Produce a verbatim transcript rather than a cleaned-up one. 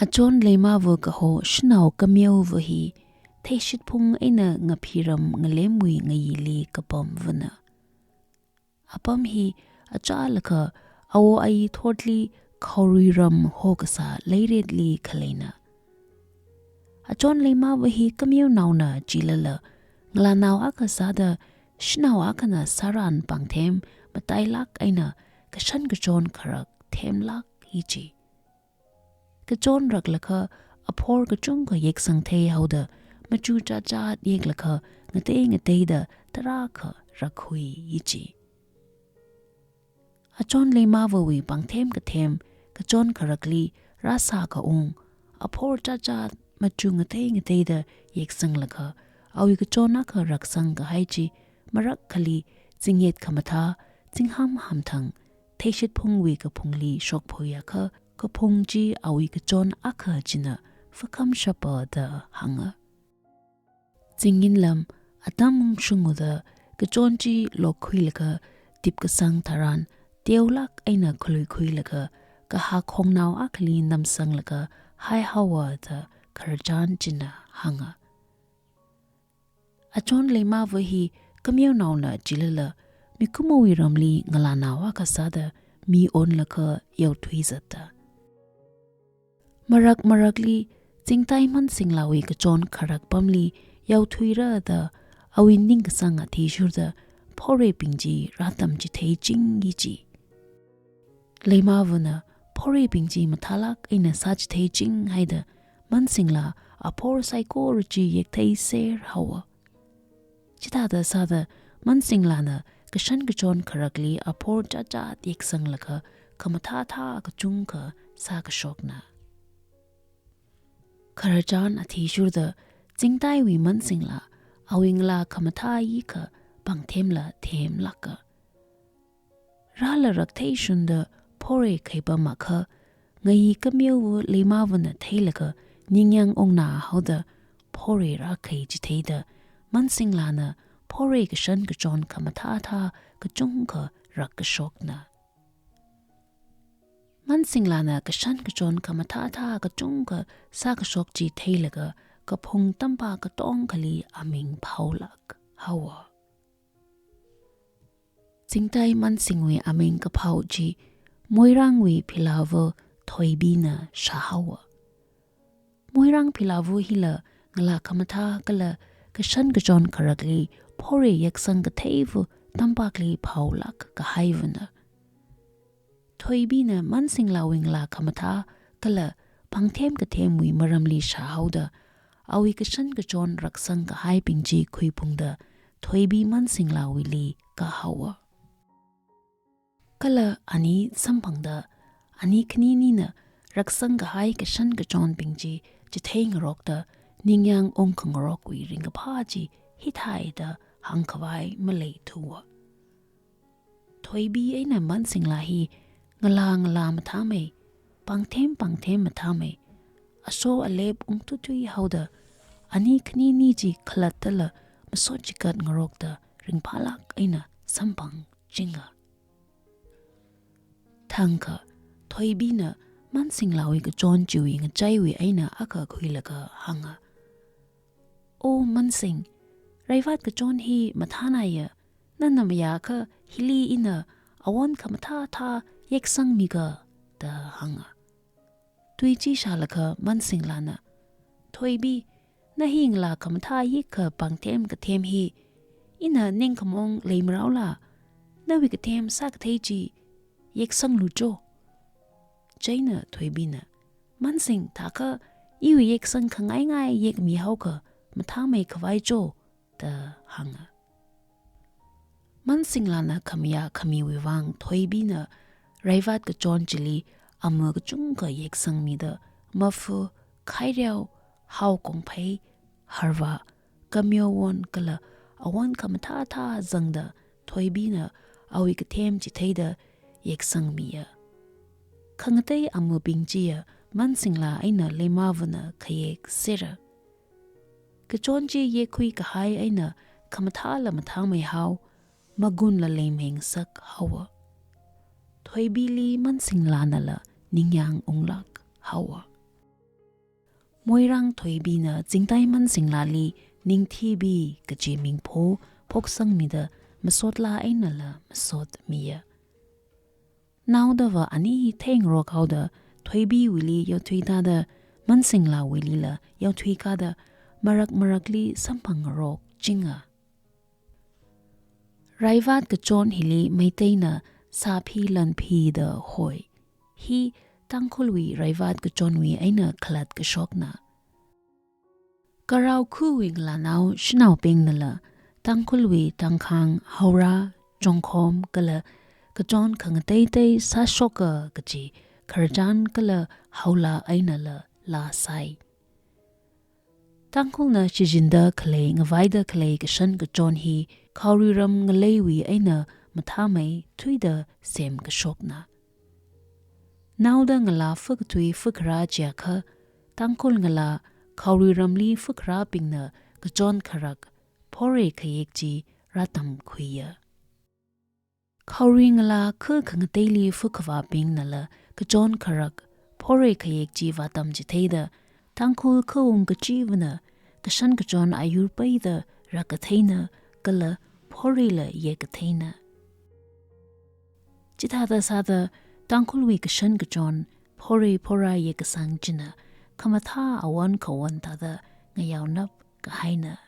Achon Leimava kaho shanao kameova hi theishitphung eina ngaphiram ngalemwui ngayili kapamvana. Apam hi achālakha awo ayi thotli khaoruiram hokasā leiretli khaleina. Achon Leimava hi kameonaona chilala, ngalānao akha sāda shanao akhana sāran pāngthem matailāk eina kashan kachon kharak themlāk hi chi. Kachon raklakha aphor kachungkha yeksang theihaoda, machu chachat yeklakha ngatei ngateida tarākha rakhui hi chi. Achon Leimavawui pāngthem kathem kachon kharakli rāsā kaung, aphor chachat machu ngatei ngateida yeksanglakha, awui kachon akha raksang kahai chi marakkhali zingyet khamathā, zingham hamthang, theishitphungwui kaphungli shokphoyakha, kaphung chi awui kachon akha china fakhamshapa da hānga. Zingyinlam atam ungshunguda kachon chi lokkhuilaga tipkasang tharan teolāk eina khaluikhuilaga kahak hongnao akhali namsanglaga haihaowa da khararchan china hānga. Achon Leimava hi kameonaona chilala, mikumowui ramli ngalānao akha sāda mi onlaga yaothuizatta. Marak marakli Chingtai Mansinglawui kachon kharak pamli yaothuira da awui ningkasang athishurda phoreibing chi rātam chitheichingi chi. Leimavana phoreibing chi mathālāk eina sāchitheichingaida Mansingla aphor saikora chi yektheiser haowa. Chithāda sāda Mansinglana kashan kachon kharakli aphor chachat yeksanglaga khamathāthā kachungkha sākashokna. Khararchan athishurda Chingtaiwui Mansingla awui ngalā khamathā yikha pāngthemla themlāka. Rāla raktheishunda phorei khaipamakha, ngayi kameova Leimavana theilaga ningyāng ungna haoda phorei rākhai chitheida Mansinglana phorei kashan kachon khamathāthā kachungkha rakkashokna. Mansinglana kashan kachon khamathāthā kachungkha sākashok chi theilaga kaphung tampa katongkhali aming phaolāk haowa. Chingtai Mansingwui aming kaphao chi Moirangwui philava Thoibina shāhaowa. Moirang philava hila ngalā khamathā kala kashan kachon kharakli phorei yeksang katheiva tampakli phaolāk kahaivana. Thoibina Mansinglawui ngalā khamathā kala pāngthem kathemwui maramli shāhaoda, awui kashan kachon raksang kahaibing chi khuiphungda Thoibi Mansinglawuili kahaowa. Kala ani samphangda, ani khaninina raksang kahai kashan kachonbing chi chitheingarokda, ningyāng ungkhangarokwui ringkaphā chi hithāda hāngkhavai maleithuwa. Thoibi eina Mansingla hi ngalā ngalā mathāmei, pāngthem pāngthem mathāmei, aso alep ungtutui haoda, ani khanini chi khalattala masot chikat ngarokda ringphālāk eina samphangchinga. Thangkha, Thoibina Mansinglawui kachon chiwui ngachaiwui eina akha khuilaga hānga. O Mansing, raivat kachon hi mathānaya, nana mayākha hili ina awon khamathāthā yeksangmiga da hānga. Tui chi shālaga Mansinglana, Thoibi, na hi ngalā khamathā yikha pāngthem kathem hi, ina ningkhamong leimaraola, nawui kathem sākathei chi yeksanglu cho. Chieina Thoibina, Mansing thākha iwui yeksang khangaingai yekmihaokha mathāmeikhavai cho da hānga. Mansinglana khamayā khamiwui vang Thoibina raivat kachon chili ama kachungkha yeksangmida mafu, khaireo, haokongphei, harva, kameowon kala awon khamathāthā zangda Thoibina awui kathem chitheida yeksangmiya. Khangatei amabing chiya Mansingla eina Leimavana khayek sera. Kachon chi yekkhui kahai eina khamathāla mathāmeihao, magunla leimengasak haowa. Thoibili Mansinglanala ningyāng unglāk haowa. Moirang thoibina Zingtai Mansinglali Ningthibi kaji mingpho phoksangmida masotlā einala masotmiya. Naodava ani theingarok haoda thoibiwuili yaothuitāda Mansinglāwuilila yaothuikāda marak marakli samphangngarok chinga. Raivat kachon hili Meiteina sāphi lanphi da hoi. Hi Tangkhulwui raivat kachonwui eina khalatkashokna. Karaokhuwui ngalānao shanaobingnala Tangkhulwui Tangkhang, Haora, Chongkhom kala kachon khangateitei sāshoka kaji khararchan kala haolā einala laa sai. Tangkhulna shijinda khalei ngavaida khalei kashan kachon hi Khaoriram ngaleiwui eina mathāmeithuida semkashokna. Naoda ngalā fakathui fakharā chiakha, Tangkhul ngalā Khaoriramli fakharābingna kachon kharak phorei khayek chi rātamkhuiya. Khaori ngalā kha khangateili fakhavābingnala kachon kharak phorei khayek chi vātamchitheida, Tangkhul khaung kachivana kashan kachon ayur peida rākatheina kala phoreila yekkatheina. Chithāda sāda Tangkhulwui kashan kachon phorei phorā yekkasang china khamathā awon khawon thāda ngayaonap kahaina.